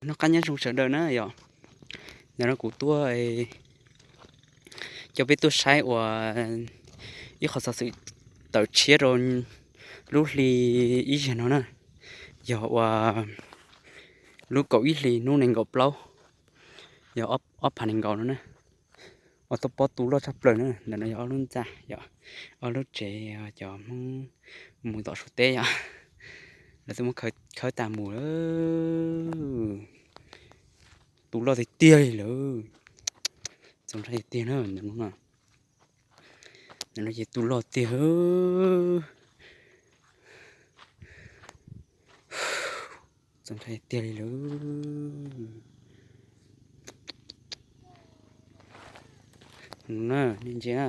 Noj qab nyob zoo sawv daws na yom. Ntawm no kuv tuaj coj peb tuaj saib uas ib qhov xov xwm tawm tshiab rau lub hli ib zaug no na, yog uas lub kaum ib hlis hnub nees nkaum plaub, yog ob phav nees nkaum no na. Ua tau pob tu loj tshaj plaws na. Ntawm no yog ob lub ntxa, yog ob lub tsev cov Hmoob mus tom Suav teb yom. Lawv twb muab khawb tas mus lawm. Tu loj tiag tiag li lawm. Txaus ntshai tiag na. Ntawm no ces tu loj tiag. Txaus ntshai tiag li lawm. Nej ntsia,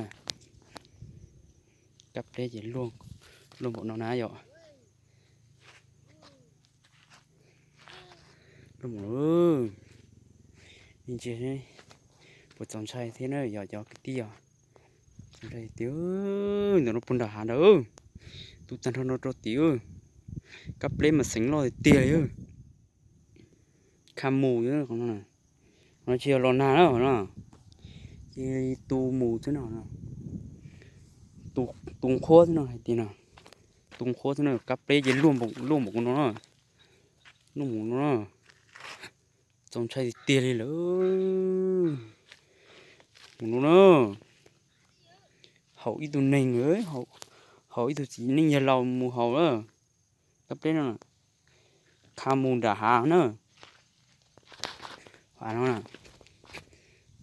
kab pleb ces luaj npaum no na yom. Luaj npaum no. Nej ntsia, puas txaus ntshai thiab na yom cov kwv tij os. Txaus ntshai tiag. Ntawm no puag nram hav ntawd, tu tag nrho no rau tim. Kab pleb mas xeev loj tiag tiag li. Kha mus, qhov no tsis yog los nag na, qhov no cia li tu mus xwb no. Tu nqhuab xwb no hais tias no, tu nqhuab xwb no, kab pleb ces luaj npaum no, luaj npaum no na. Txaus ntshai tiag tiag li lawm. Mus no na, haum ib tug neeg, haum ib tug txiv neej yawg laus mus haus lawm. Kab pleb no, kha mus nram hav na.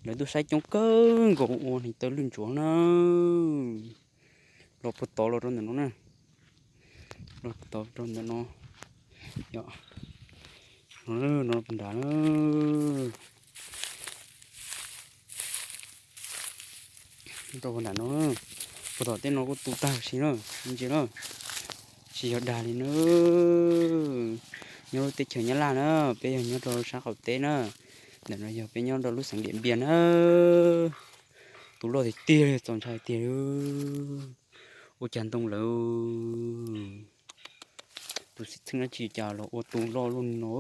Lawv tuaj saib coob kawg nkaus ua hneev taw lwj ntsuav na. Los puag tod los rau ntawm no na. Los puag tod rau ntawm no. Yog, no puag nram na. Rau puag nram no, puag tom tej no kuj tu tag si na, ntsia na. Tsis yog dag li na. Nyob lub teb chaws Nyab Laj na, peb yog nyob rau sab qaum teb na. Ntawm no yog peb nyob rau lub xeev Diam Npias na. Tu loj tiag tiag li, txaus ntshai tiag li. Ua cas ntoo lawv tus xib txheej dab tsi cas los ua tu loj luaj no.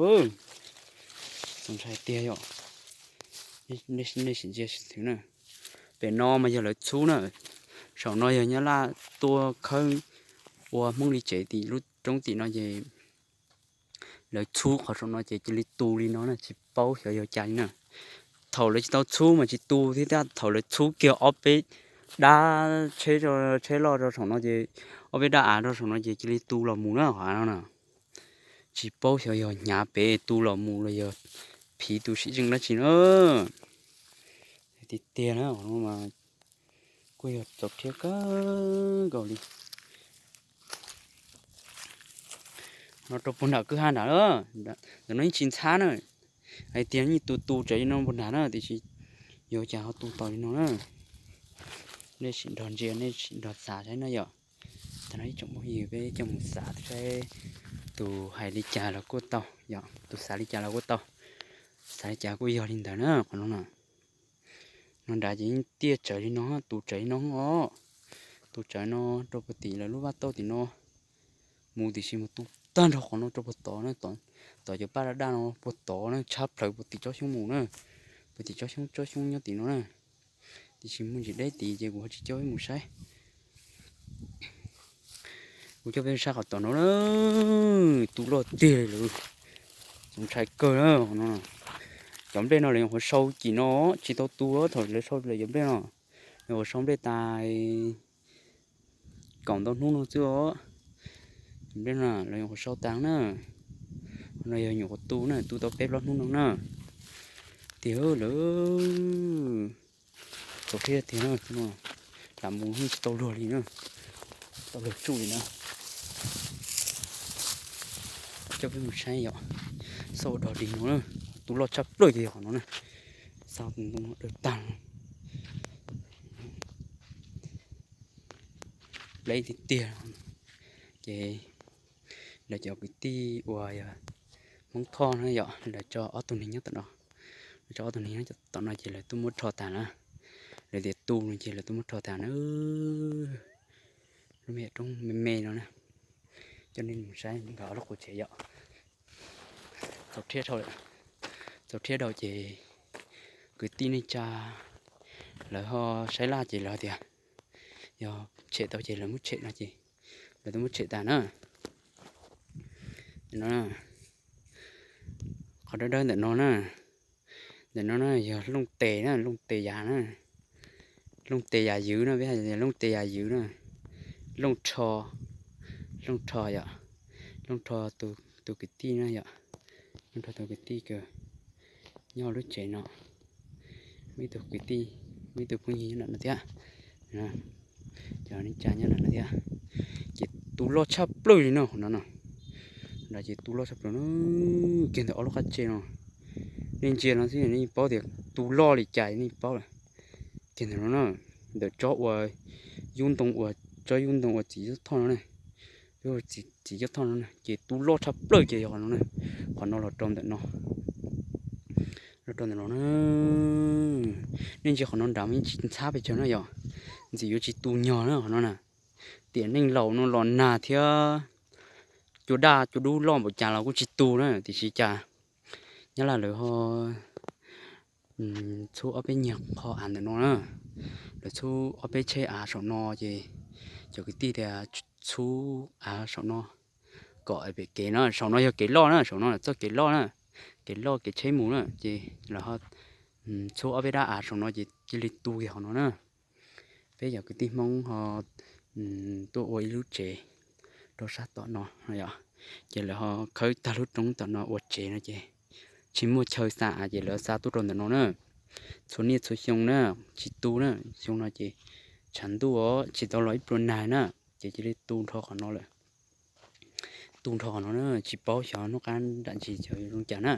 Txaus ntshai tiag yom. Nej sim ntsia xwb na. Pem no mas yog lawv txhub na. Saum no yog Nyab Laj tuaj khawb ua Hmoob li tsev tim lub roob tim no ces lawv txhub qhov saum no ces cia li tu li no na, tsis paub xyov yog cas li na. Thaum lawv tsis tau txhub mas tsis tu thiab, tab thaum lawv txhub kiag ob peb dab tsheb, tsheb loj rau saum no ces, ob peb dab av rau saum no ces cia li tu los mus na qhov no na. Tsis paub xyov yog hnyav pem tu los mus los yog phiv tus xib txheej dab tsi na. Tiag tiag na, qhov no mas kuj yog txaus rhiab kawg nkaus li. No rau puag nram kwj ha nram, ntawm no yeej tsis ntxhab na. Hais tias yeej tu tu tsawv li no puag nram na, tiam sis yuav cas ho tu tau li no na. Nej sim nrog ntsia, nej sim nrog xav saib na yom. Tag no ib tsoom phooj ywg, peb coj mus xav saib, tus hais li cas los kuj tau yom, tus xav li cas los kuj tau, xav li cas kuj yog li ntawd na qhov no na. No nrad ces yeej tiaj tsawv li no, tu tsawv li no os. Tu tsawv no rau puag tim lawv lub vaj tauj tim no mus, tiam sis mus tu tag nrho qhov no rau puag tod na, tom cov paj daj daj no puag tod na, tshab plaws puag tim tsob xyoob mus na, puag tim tsob xyoob, tsob xyoob nyob tim no na. Tiam sis muaj ntsis deb tid ces kuv ho tsis coj peb mus saib. Kuv coj peb saib qhov tom no na, tu loj tiag li lawm, txaus ntshai kawg na qhov no. Cov nplej no lawv nyuam qhuav sau cim no, tsis tau tu thaum lawv sau lawv cov nplej no, nyuam qhuav sau nplej tas kaum ntau hnub no xwb os. Cov nplej no lawv nyuam qhuav sau tas na, no yog nyuam qhuav tu na, tu tau peb plaub hnub no na. Tiag lawm, txaus rhiab tiag na, lam mus yeej tsis tau luag li na, tau luag tsuj li na. Coj peb mus saib yom, xauj ua dog dig no na, tu loj tshaj plaws ces yog qhov no na, xauj tus ntoo dawb tag. Pleb tiag tiag. Ces lawv cov kwv tij uas yog Hmoob Thoj na yom, lawv tso ob tug neeg nyob tom no, lawv tso ob tug neeg nyob tom no ces lawv tuaj muab rho tas na. Lawv tias tu no ces lawv tuaj muab rho tas na. Lub me roob me me no na, coj nej mus saib nkawd ob lub qub tsev yom. Txaus rhiab dhau lawm. Txaus rhiab dhau ces kwv tij neej tsa lawv ho saib laj ces lawv tias yog tshem tau ces lawv muab tshem no ces lawv twb muab tshem tas na. No, qhov dawb dawb ntawm no na, ntawm no na yog looj tes na, looj tes yam na, looj tes yam ywv na, peb hais looj tes yam ywv na, looj rho, looj rho yom, looj rho tus kwv tij na yom, looj rho tus kwv tij kws nyob lub tsev no, muaj ib tug kwv tij, muaj ib tug phooj ywg nyob ntawm no thiab, cov neej tsa nyob ntawm no thiab. Ces tu loj tshaj plaws li no, qhov no no, ces tu loj tshaj plaws na, kiag ntawm ob lub qab tseg no. Nej ntsia no xwb nej paub tias tu loj li cas, nej paub lawm. Kiag ntawm no na, ntawm tsob uas yub ntoo uas, tsob yub ntoo uas txiv cuab thoj no na, txiv cuab thoj no na ces tu loj tshaj plaws ces yog qhov no na, qhov no los rau ntawm no, los rau ntawm no na. Nej ntsia qhov no nrad mas yeej tsis ntxhab pes tsawg na yom, ntxim yuav tsis tu nyog na qhov no na. Tiam neej laus no los nag thiab, cua daj cua dub loj npaum cas los kuj tsis tu na, tiam sis cas Nyab Laj lawv ho txhub ob peb nyuag qho av ntawm no na, lawv txhub ob peb tsheb av saum no ces cov kwv tij tias txhub av saum no kom pem kev na, saum no yog kev loj na, saum no txoj kev loj na, kev loj kev tsheb mus na ces lawv ho txhub ob peb dab av saum no ces cia li tu kiag qhov no na. Peb yog kwv tij Hmoob ho tuaj ua ib lub tsev rau sab tom no yom, ces lawv ho khawb tag lub roob tom no ua tsev no ces tsis muaj chaw xa av ces lawv xa tuaj rau ntawm no na. Txhua niaj txhua xyoo na, tsis tu na, xyoo no ces tshav ntuj os tsis tau los ib pluag nag na, ces cia li tu nrho qhov no lawm. Tu nrho qhov no na, tsis paub xyov hnub qab nram ntsis xyov yuav zoo cas na.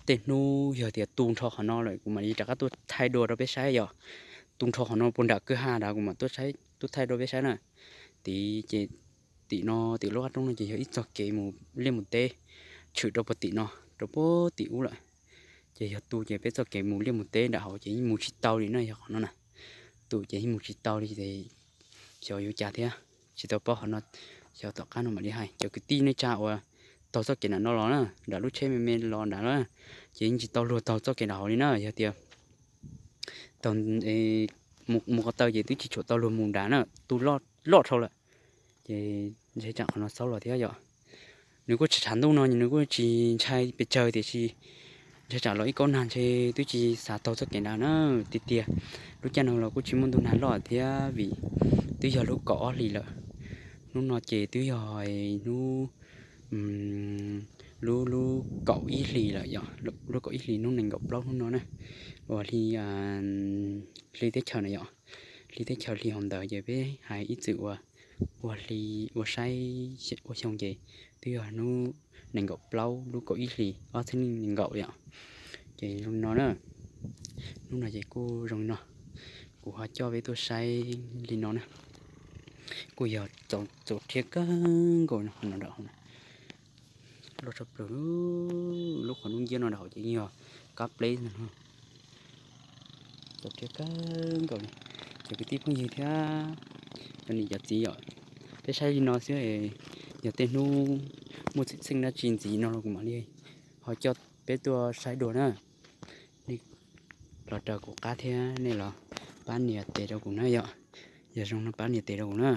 Tej hnub yog tias tu nrho qhov no lawm kuv mam li rov qab tuaj thaij dua rau peb saib yom. Tu nrho qhov no puag nram kwj ha nrad kuv mam tuaj thaij dua peb saib na. Tid ces tim no tim lub qab roob no ces yog ib txoj kev mus liaj mus teb, tshwm rau puag tim no, rau puag tim ub lawm. Ces yog tu ces peb txoj kev mus liaj mus teb nram hauv ces yeej mus tsis tau li na, yog qhov no na. Tu ces yeej mus tsis tau li ces xyov yuav cas thiab, tsis tau paub qhov no, xyov tom qab no mam li hais. Cov kwv tij neej tsa uas taug txoj kev nram no los na, nram lub tsheb me me los nrad na, ces yeej tsis tau luag taug txoj kev nram hauv li na. Yog tias taug mus qhov taw ces twb tsis tshua tau luag mus nrad na, tu loj dhau lawm. Ces ntshe tsam qhov no xaub los thiab yom. Nws kuj tshav ntuj no nws kuj tsis ntshai pes tsawg tiam sis ntshe tsam los ib kaub nag ntshe twb tsis xav taug txoj kev nrad na. Tiag tiag lub caij no los kuj tsis muaj ntuj nag loj thiab vim twb yog lub kaum ob hlis lawm. Hnub no ces twb yog hnub lub lub kaum ib hlis lawm yom, lub kaum ib hlis hnub nees nkaum plaub hnub no na, uas hli, hli teb chaws na yom, hli teb chaws hli hauv ntawd ces peb hais ib txwm ua, ua hli, ua saib ua xyoo ces twb yog hnub nees nkaum plaub lub kaum ib hlis ob txhiab nees nkaum yom. Ces zoo li no na, hnub no ces kuj zoo li no, kuv ho coj peb tuaj saib li no na, kuj yog txaus rhiab kawg nkaus no nram hauv na. Loj tshaj plaws, lub qhov nub nciab no nram hauv ces yeej yog kab pleb no. Txaus rhiab kawg nkaus li. Cov kwv tij phooj ywg thiab cov niam cov txiv yom, peb saib li no xwb, yog tej hnub muaj txheej txheej dab tsi ntxiv no los kuv mam li ho coj peb tuaj saib dua na. Nej los raws kuv qab thiab nej los pab nias tes rau kuv na yom. Yog zoo no pab nias tes rau kuv na.